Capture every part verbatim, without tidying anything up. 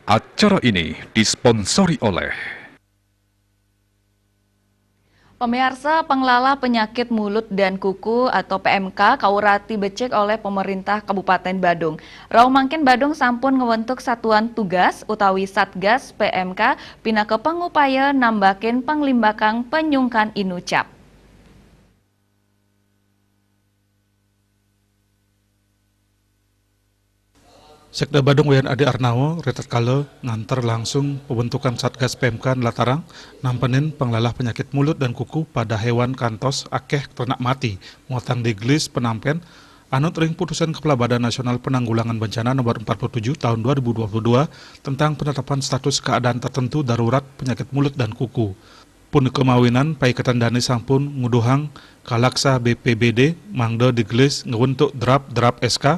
Acara ini disponsori oleh Pemirsa, pengelola penyakit mulut dan kuku atau P M K kaurati becik oleh pemerintah Kabupaten Badung. Rauh mangkin Badung sampun ngewentuk satuan tugas utawi Satgas P M K pinaka pangupaya nambakin panglimbakang panyungkan inucap. Sekda Badung Wayan Ade Arnawa ritatkala nganter langsung pembentukan Satgas P M K nlatarang nampenin panglalah penyakit mulut dan kuku pada hewan kantos akeh ternak mati muatang digelis penampen anut ring putusan Kepala Badan Nasional Penanggulangan Bencana nomor empat puluh tujuh tahun dua ribu dua puluh dua tentang penetapan status keadaan tertentu darurat penyakit mulut dan kuku. Punika mawinan paiketan dane sampun nguduhang kalaksa B P B D mangda digelis ngwentuk drap-drap S K,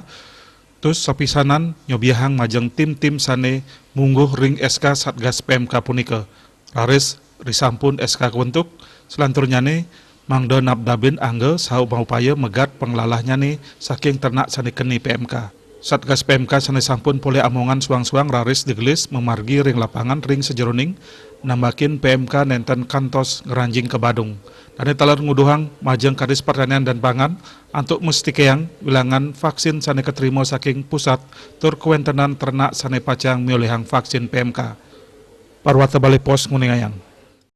tus sapisanan nyobiahang majeng tim-tim sane mungguh ring S K Satgas P M K punika. Raris risampun S K kawentuk, selanturnyane mangda nabdabin angga saha maupaya megat panglalahnyane saking ternak sane keni P M K. Satgas P M K sane sampun polih amongan suang-suang raris digelis mamargi ring lapangan ring sajeroning nambakin P M K nenten kantos ngranjing ka Badung. Dane taler nguduhang majeng Kadis Pertanian dan Pangan antuk mestikayang wilangan vaksin sane katrima saking pusat tur kawentenan ternak sane pacang miolihang vaksin P M K. Parwata Balai Pos nguningayang.